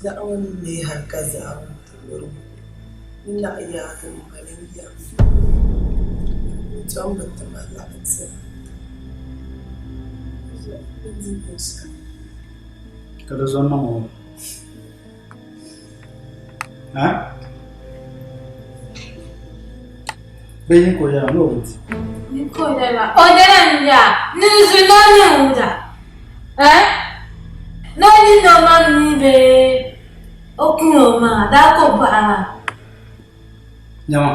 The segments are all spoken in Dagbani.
Zaɣa ŋɔ ni neei hali ka zaɣa ti wurim n naɣ yaagi m-mali n yɛm ni tom bi ti ma laɣinsi bɛ di binshɛɣu. Ka di zuɣu niŋ o ha? Bɛ yi ka o yɛra ni o bi di. Ni ka o yɛra o yɛra n yaa ni n zu ni o ni n wuda eh ni o ni ni o maŋ ni bee o ku ni o maŋa daa ka o bɔha maa. Nyama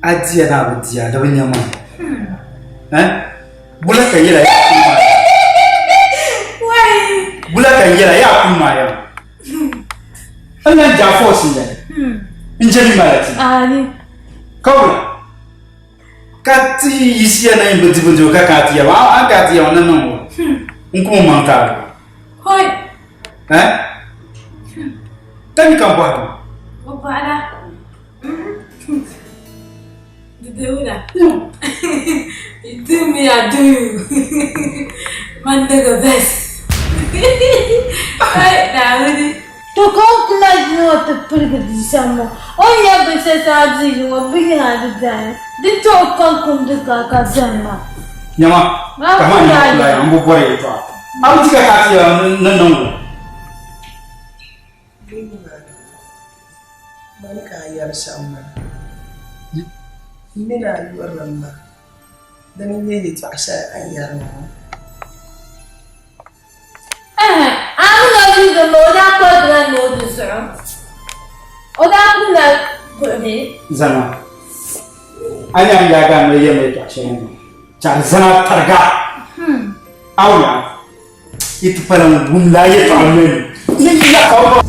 a diya ni a bi diya di bi nya maa eh bula ka yɛla yaa kuli maa bula ka yɛla yaa kuli maa yɛma n lan ja force n yɛli n jɛli mala ti kawula ka ti yisiya na yin bi di bindirigu ka ka ti yɛba a ka ti yɛba na niŋ o n kuma maŋ taali eh ka ni ka bɔhiri ma o bɔhira Dewula. You do me, I do you. Man nigga best. Right now, To ka o kula ʒini o ti pirigi di shɛm ŋɔ, o ni nya binshɛli shɛŋa dii ŋɔ bɛ yiŋa di beni, di ti o ka kumdi ka ka beni maa. Nyama, ka maa nyama kula ya, n bi bɔri yɛltɔɣa. A bi ti ka ka ti ya ni niŋ o. Mani ka a yɛri shɛm maa, m mini a yurilim maa, dini n-nyɛ yɛtɔɣ shɛli a ni yɛri ma ŋɔ. Ɛhɛ, a min o yuli ma o daa kɔrigila ni o di zuɣu. O daa kumla buɣi bee? Zana, a nya n yaagi a noli yɛli ma yɛtɔɣ shɛli ŋɔ, chɛ a zana tariga. A wula, yi ti pala n wumla a yɛtɔɣa noli ni. Ni ya ka o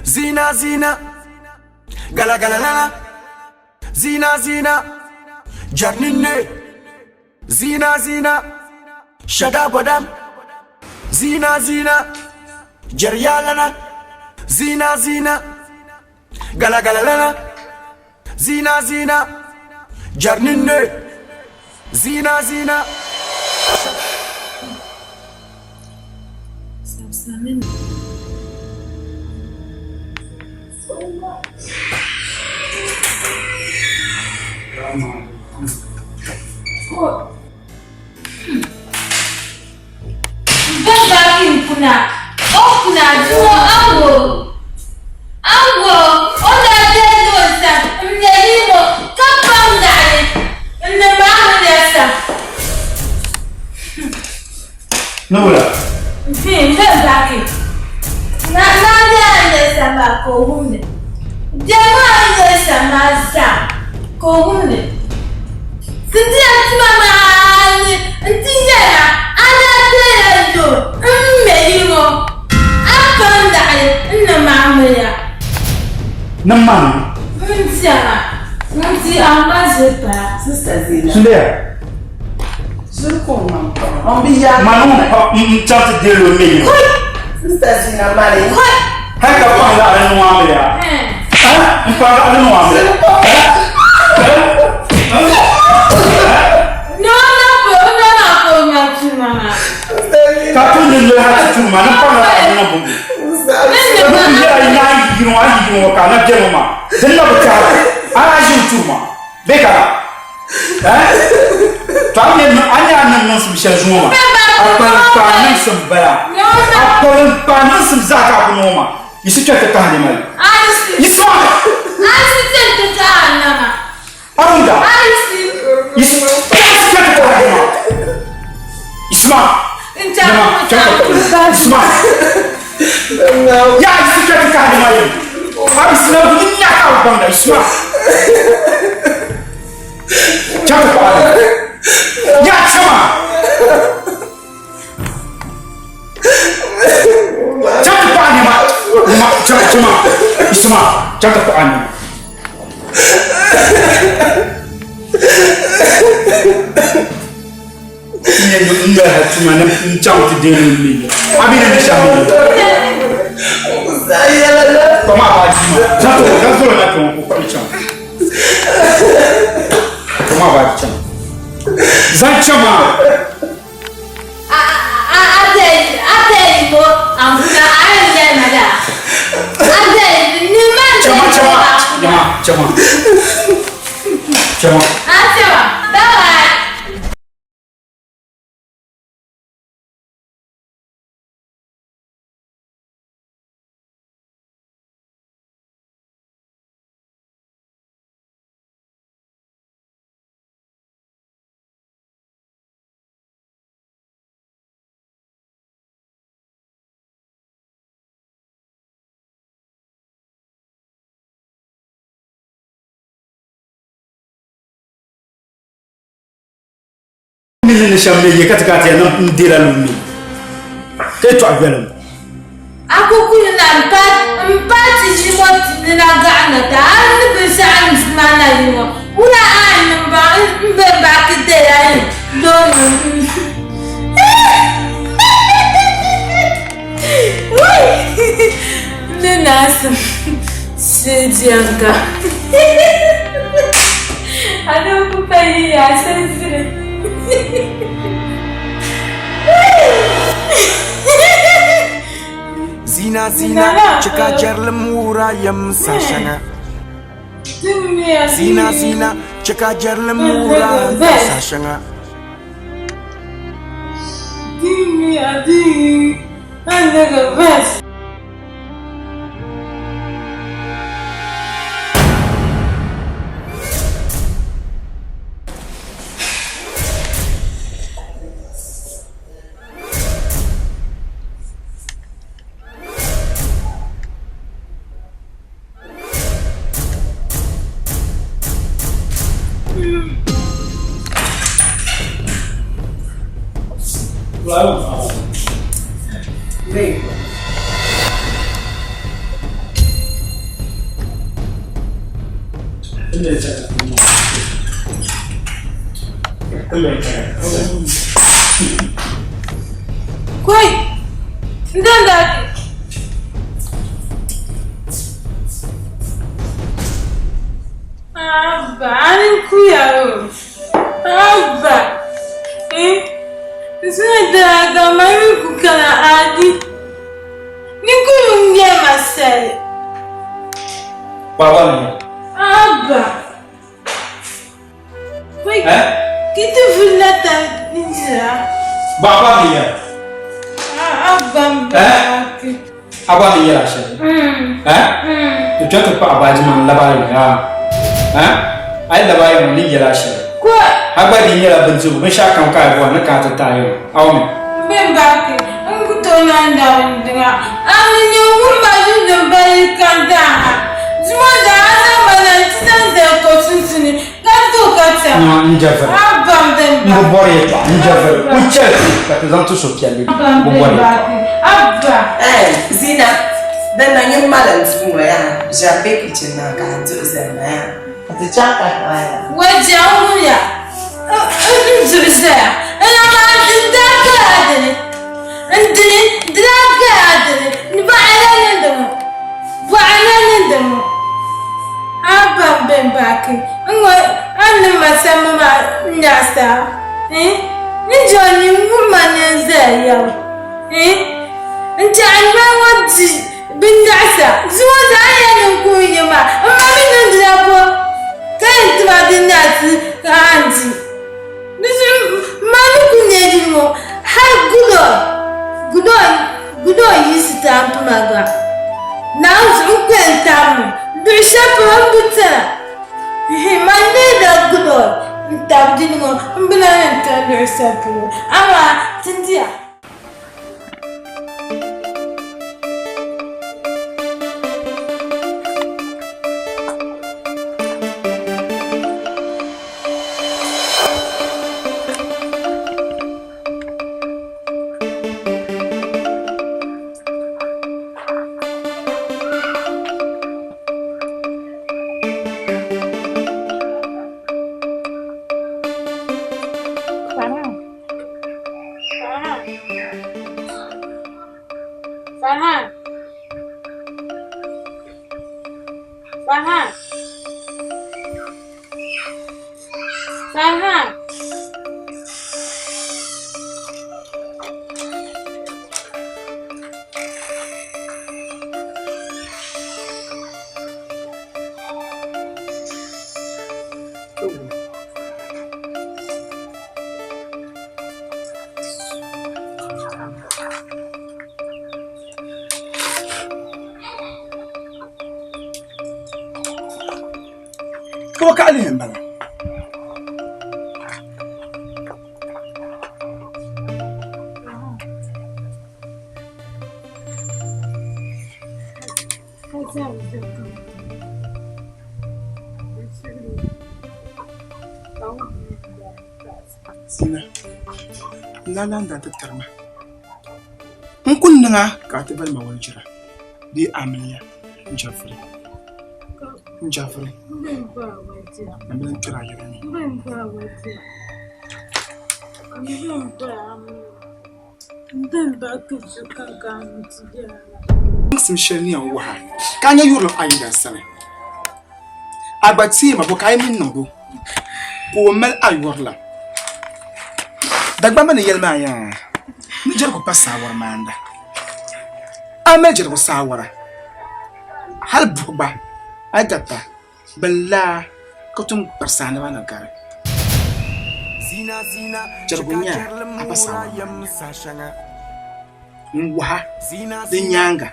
Zina zina Gala gala lala Zina zina Jarnine Zina zina Shada badam Zina zina Jaryalana Zina zina Gala gala lala Zina zina Jarnine Zina zina Ni wula? Ni mani. N tiɛma, n ti a ma ʒe paa. Sister Zina. Sundeya. Zuri ka o maŋ paɣa. Ŋun bi yaagi. Mani ŋun pa n chaŋ ti deeli o mɛ yino. Sister Zina mani. Hali ka paɣa laɣiri niŋ amiliya. N paɣa laɣiri niŋ amiliya. Ka tu ni noli hali ti tuui ma ni paɣa laɣiri niŋ bumbu. Ni ku yɛla yi naan yi yino a yi yino ŋɔ ka a na beni ŋɔ maa din na bi tɛhira a daa ʒi n tuui ma bee ka To a nyɛ a nyɛ a niŋ niŋsim shɛli zuŋɔ maa a kpalim kpaa niŋsim bala a kpalim kpaa niŋsim zaa ka a ku niŋ ŋɔ maa yi si kpɛ ti kahi ni mali yi si maa Arunda yi si kpɛ ti kahi ni maa yi si maa nama kpɛ yi si maa ya yi si kpɛ ti kahi ni maa yi a bi si na bi nya ka a baŋda yi si maa Chaŋ ti paɣa ni. Ya chama! Chaŋ ti paɣa nɛma. Nɛma, chama, chama. Isima, chaŋ ti paɣa nɛma. N nyɛ n tuma ni n chaŋ ti deei n mi. A mi ni ni shɛm mi. Kpama a baaji ma. Zaŋ ti zaŋ zolo na kpɛŋɔ ka o kpahi chaŋ. Kpama a baaji chaŋ. Zaŋ chaŋ maa. Chama chama. Chama chama. Chama. Mini ni shɛm ni ye ka ti ka ti yɛn niŋ n deela lu mi ka yi tɔɣi viɛlim. A ku kuli na m-pa ti ʒi ŋɔ ti ni na gaɣi na ti a ni binshɛɣu n ma na yi ŋɔ wula a ni niŋ baŋ m be baaki deela yi loori ni naasim shee diɛnga a ni ku pa yi yaa sensiri. Zina zina chika jɛrilim wuhira yɛm sa shɛŋa. Zina zina chika jɛrilim wuhira sa shɛŋa. Koi! Ndanda! Abba, ani kuya o. Abba. Eh? Suna daga mami kukana adi. Ni kulu nye masai. Baba ni. Abba. Wai, Eh? kiti vulata ninjira. Baba ni ya. Abba mbaki. Aba ni yɛla shɛli. Eh? Ti kpɛ ti paɣa baaji maa n labi a yi ha. Eh? A yi labi a yi ŋɔ ni yɛla shɛli. Ko A gba di nyɛla bindirigu binshɛɣu kam ka a yi bɔri ni ka a ti taai yɛm. A wum? Mbe mbaki nkuto nanda ndinga. Ani nye wumba yundi mbali kandaha. Zuma da ana mana ntita nze ko tuntuni. Ka to ka ta. Nya n jɛviri. Abba mbe N bi mbaki. bɔri yɛltɔɣa n jɛviri. Ku chɛli ti ka ti zaŋ ti suhupiɛlli Abba bi mbe bɔri yɛltɔɣa. mbaki. Abba. Eh, Zina. Din na nyin mali n duu ŋɔ yaa, ʒiɛm be kichin maa ka a duɣi zali ma yaa. Ka ti chaŋ ka maa yaa. Wajia ŋunya n duɣi zaya n amaa n daa gala dini n dini di daa gala dini n baɣa na niŋdi ŋɔ baɣa na niŋdi ŋɔ a ba m be baaki n ŋɔ a ni niŋ ma sambu maa n nyaɣisa a n je o nini wuhi ma ni n zaya yɛbu n tɛha n noli ŋɔ di binnyaɣisa zuŋɔ zaa n yɛn niŋ ka o nya maa m ma mi niŋdila bo ka yɛn ti ma din nyaɣisi ka a ni di. Di zuɣu m ma ni ku neei yili ŋɔ hal gudo n-yiɣisi taampi maa gba. Naawuni zuɣu n ku yɛn tabimi luɣ shɛli polo m bi tɛra. Man neeila gudo n-tab yili ŋɔ m bi lan yɛn tɛri luɣ shɛli polo, amaa tindiya. Farhan. Farhan. Farhan. Ka o kaɣili n bala. Zina, n daa lan daa ti tiri ma. N ku niŋ a ka a ti bali ma walijira bee amiliya n chɛfuri n chɛfuri n bi lan kpɛri a yɛla ni. Niŋsim shɛli ni yɛn wahi ka a nya yurilim a yidana sani, a gba teei ma bo ka a yi mi niŋ o ka o mali a yurilim. Dagbamba ni yɛli maa yaa ni jɛrigu pa saawara maanda. A mali jɛrigu saawara hali buhi gba a yi garita Bɛ laa ka tum kpari saaniba ni gari. Jɛrigu nya a pa saawara maa ni n-waha di nyaaŋa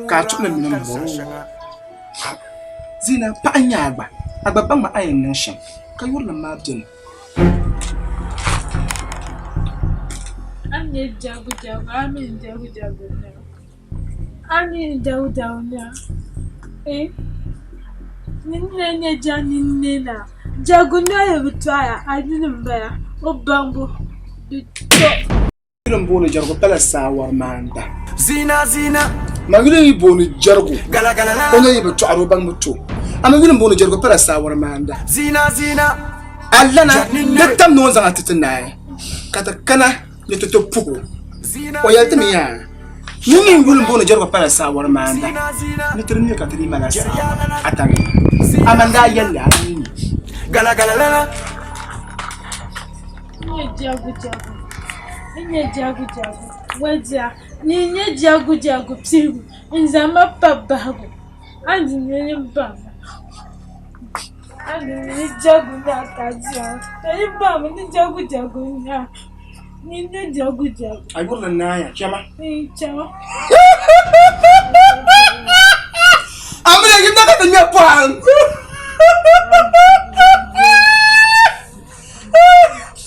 ka a tuhi li mini m bɔri o. Zina paɣa n-nyɛ a gba, a gba baŋmi a yɛn niŋ shɛm ka yurilim maa beni. A ni nyɛ jagujagu, a mi n-jagujagu nya. A mi n-jagujagu nya. Eh, ninni nyɛ ja ninni na. Jagu noli bi tɔya, a yuli m-bala, o baŋbu di to. Yuli m-booni Jɛrigu pala saawari maanda. Ma yuli yi booni Jɛrigu, o noli yi bi tɔɣiri o baŋbu to. Amaa yuli m-booni Jɛrigu pala saawari maanda. A lana di tam ni o ni zaŋ a ti ti naai, ka ti kana ni ti ti puhi o. O yɛli ti mi yaa, Ni nyin yuli m-booni Jɛrigu pala saawari maanda, ni ti di mi ka ti dii mali a saawara a tani. Amaa n daa yɛli li a mi ni. N nyɛ jagujagu, n nyɛ jagujagu, wadia, ni n nyɛ jagujagu piligu, n zaŋ ma pa bahigu, a ni di nyɛ ni baŋ ma, a ni di nyɛ ni jagu naa ka a diya, to ni baŋ mi ni jagujagu n-nyɛ a, ni n nyɛ jagujagu. A yurili naaya, chama. N chama. Amina yi na ka ti ŋmɛ pɔhim.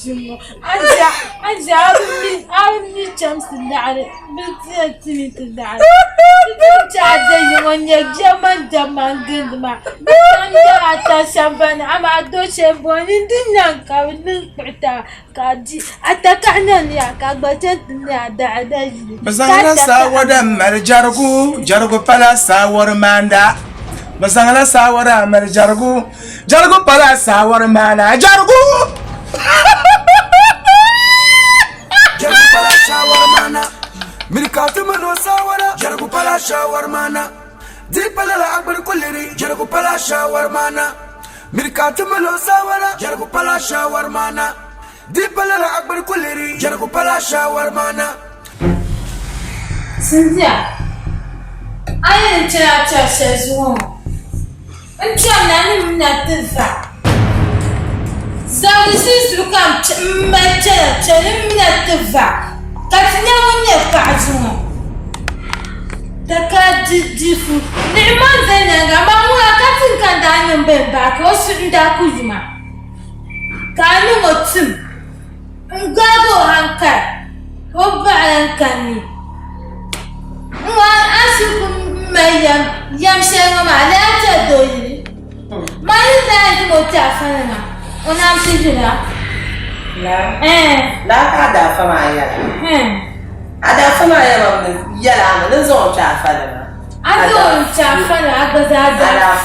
ʒini ŋɔ. Aja, aja, a bi mi chamsi laɣiri, bɛ ti yɛn ti mi ti laɣiri. Ti ti chɛ a deei ŋɔ n-nyɛ jɛma n-jɛma n-gindi maa. Bɛ zaŋ nyɛla a ta sambani amaa do shɛli m-bɔŋɔ nyin di nyaŋ ka bɛ niŋ kpuɣi taba ka a di a takahi na ni a ka a gba chani ti nya a daɣada yili. Bɛ zaŋla saawada m-mali jɛrigu, jɛrigu pala saawari maanda. Bɛ zaŋla saawara m-mali jɛrigu, jɛrigu pala saawari maana. Jɛrigu! Jɛrigu pala saawari maana. Miri ka ti mali o saawara. Jɛrigu pala saawari maana. Di pala la agbari kuliri. Jɛrigu pala saawari maana. Miri ka ti mali o saawara. Jɛrigu pala saawari maana. Di pala la agbari kuliri. Jɛrigu pala saawari maana. Cynthia, a yɛn chana chɛri shɛli zuŋɔ ŋɔ, n kpɛmina ni m na ti va zabili sunsuuni ka m mali chana chɛri ni m na ti va ka ti nya ŋun nyɛ paɣa zuŋɔ. Ka di difu niɣi ma n-zali nyaaŋa, amaa ŋuna ka ti n-ka n daa niŋ bɛ m-bahi ka o suhu n-daa ku yu ma ka a niŋ o tim. N-gbaagi o hankali ka o baɣila n-kani ni n-wan a suhu ku mali yɛm, yɛm shɛli ŋɔ maa lee a chɛ doo yili. Man yi daa yɛn tim o ti afanima, o naan ti yula. Laa? Laa ka a daa fa maa yɛla? A daa fa maa yɛla mi yɛla a mi ni zaŋ o ti afanima. A zaŋ o ti afanima a gba zaa daa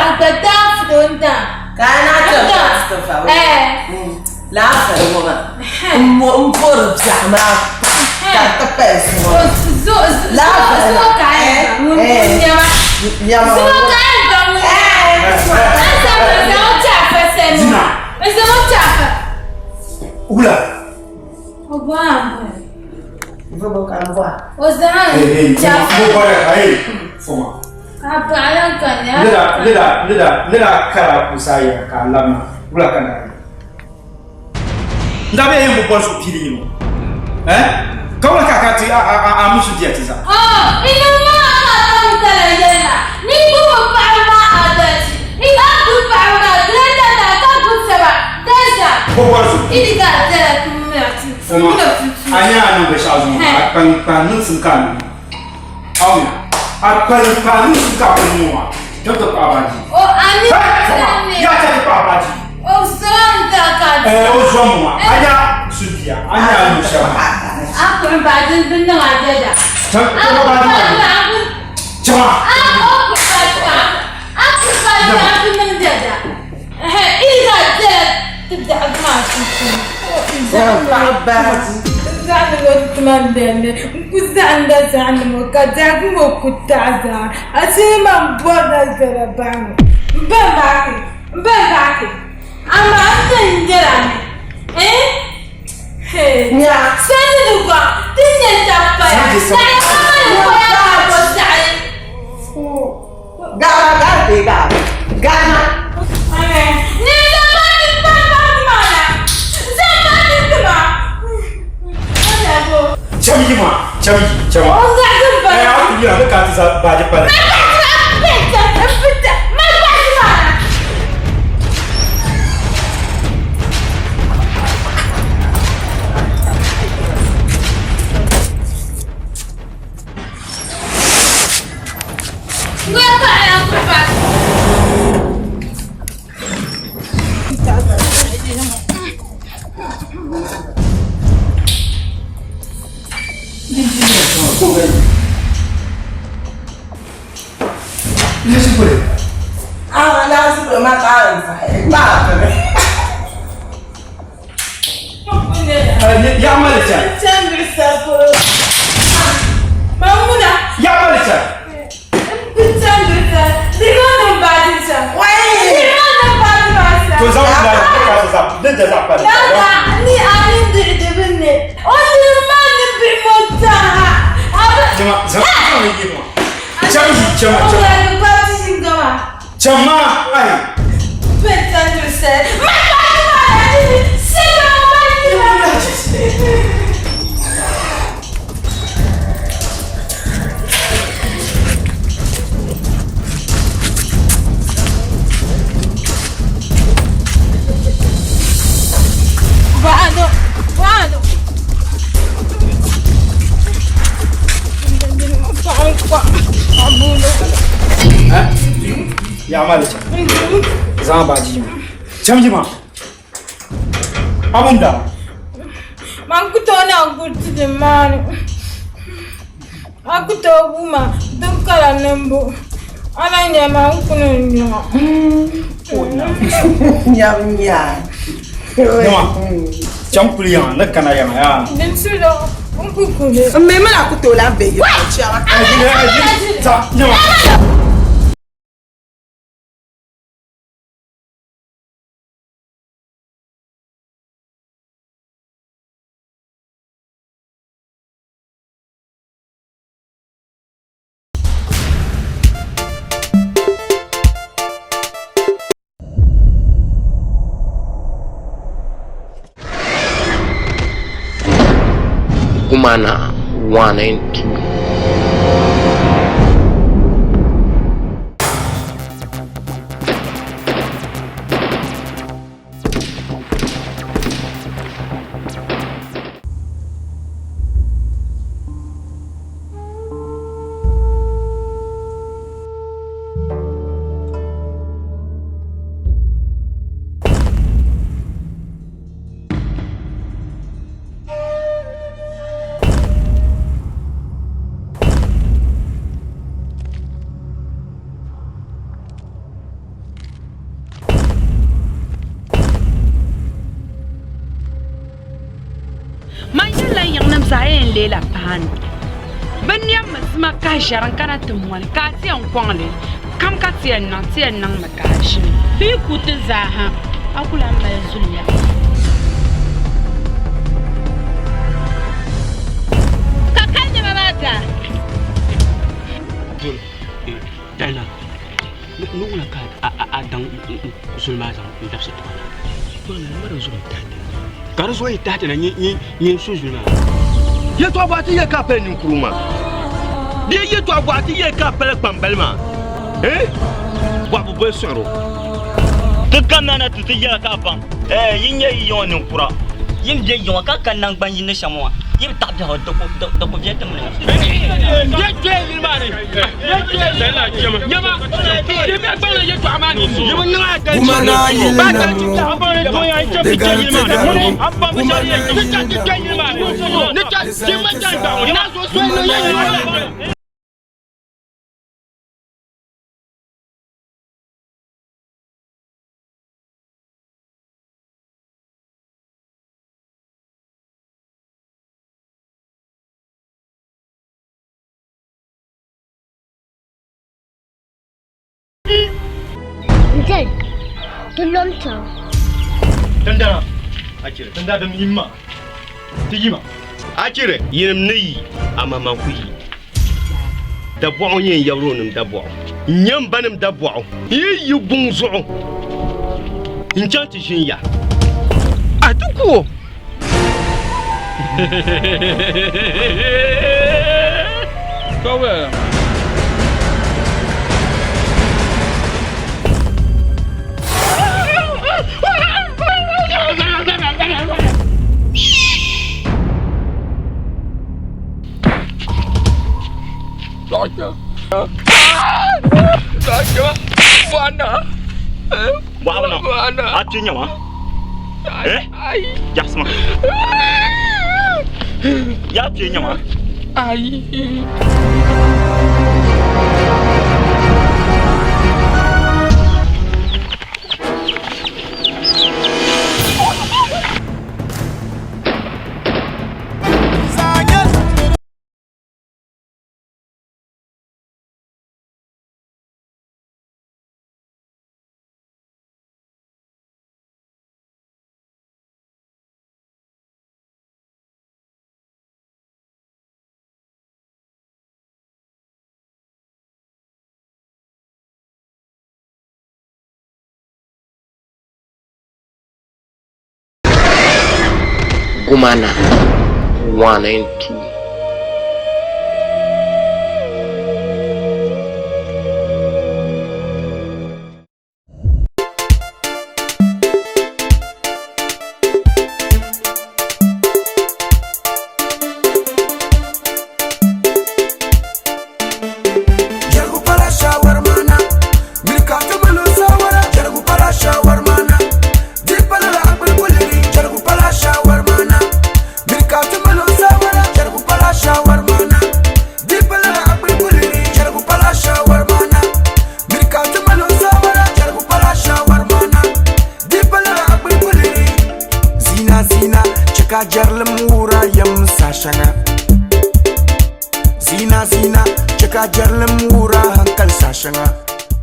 a gba daa fudo n-daa. Ka a naa chɛ ka a ti fa o. Laa fali ŋɔ maa m bori biɛɣu maa ka di ti pali zuŋɔ laa fali Wula. Ne daa kara kusa ya ka lamna wula ka na N daa bɛ yɛn bi bɔri so piili yino eh ka wula ka ka ti a a a musu diya ti zaa. Oh, ina ma a ka tala yɛla ni gbubi paɣaba maa adalci ni a gbubi paɣaba maa gireta na ka gbubi saba dɛza Bɔ bɔri so. ini ka dɛla ti muna ti Foma muna ti tu. a nyɛ a niŋ binshɛɣu zuŋɔ a kpaŋ kpaŋ niŋsim ka a niŋ aw nya a kpaŋ kpaŋ niŋsim ka a kuli niŋ maa chɛm ti kpaɣi baaji. O a ni Hey, Foma yaa chɛ ti kpaɣi baaji. O zɔn da ka Eh, o zɔn mu maa a nya su bia a nya a niŋ shɛm maa. A kpuɣi baaji n niŋ a dɛda. Chɛm A kpaɣi baaji kpuɣi maa. baaji Chɛma. A o kpuɣi baaji maa a kpuɣi baaji maa n niŋ dɛda. Ɛhɛ i ka dɛla ti daɣu maa sunsuuni. Paɣa baaji. Zaɣi ni o tuma m-beni n ku zaɣinda zaɣindi ŋɔ ka daɣu ŋɔ ku taɣi zaa a shee man bɔrila zara bahi ŋɔ m ba m-baaki m ba m-baaki amaa n ti n-nyɛla mi eh hee sani ni gɔŋ ti nyɛ tabi paya daɣu ka mali paya ka bɔ saɣi. Gaɣa gaɣa bee gaɣa gaɣa. Cham yi maa cham yi cham a ku yira ni ka ti za baaji pali. Ya mali cha. Ya mali cha. To zaŋ la ka za din da za pali. Chama zama yi ma. Chama yi chama chama. Chama ai. Yaa maa di chɛ. Zaŋ a baaji yima. Cham yima. A bun daa. Man ku tooi na guri ti din maa ni. A ku tooi bu ma din kala niŋbu. A na nya ma n kuni n yiŋa. Nyam nyaa. Nyama, cham kuli yiŋa ni kana yiŋa yaa. Din tudo n ku kuli. N mi mi na ku tooi lahi be yiŋa chama. Nyama. Gumana 1 and 2. Man yɛlila n yiŋnim zaa yɛn leela paanu. Bɛ niɛmmi zima kahi ʒɛri n-kana ti moli, ka a ti yɛn kɔŋ li kam ka ti yɛn niŋ, ti yɛn niŋmi ka a ʒini. Bɛ yi ku ti zaa ha, a ku lan mali zuliya. Ka kali nɛma maa daa. Doli, Dana, ni wula ka a daŋ zuli maa zaŋ n labisi tuma na? Kpaŋ na di zuɣu n-tahi ti na. Ka di zuɣu yi tahi ti na nyɛ n su zuli maa. Yɛtɔɣa bɔɣu ti yɛ ka a pali ninkurigu maa bee yɛtɔɣa bɔɣu ti yɛ ka a pali kpambali maa? Eh? Bɔɣu bi boli suɣiro. Ti kamina na ti ti yɛla ka a baŋ. Eh, yi nyɛ yi yiŋɔ ninkura. Yi ni be yiŋɔ ka ka naŋgban yini shɛm ŋɔ, yi bi taɣi biɛhigu di ku viɛl ti mini ya. Gumana yili nam ŋɔ, di gariti garibu. Gumana yili nam ŋɔ, di sariti saribu. Gumana yili nam ŋɔ. Nzali, ti lom chaŋ. Dindana, a chiri, dindaa dim yim ma, ti yima. A chiri, yinim ni yi, amaa man ku yi. Dabɔɣu n-nyɛ n yabirɔnim dabɔɣu, n-nyɛ m banim dabɔɣu. N yi yi buŋ zuɣu n-chaŋ ti ʒini ya, a ti ku o. Bɔɣu na, a ti nya ma. Eh? Jaɣasima. Yaa kpe nya ma. Gumana 1 and 2. Jɛrigu pala shawarmana, miri ka ti Zina chɛ ka jɛrilim wuhira yɛm saha shɛŋa. Zina zina chɛ ka jɛrilim wuhira hankali saha shɛŋa.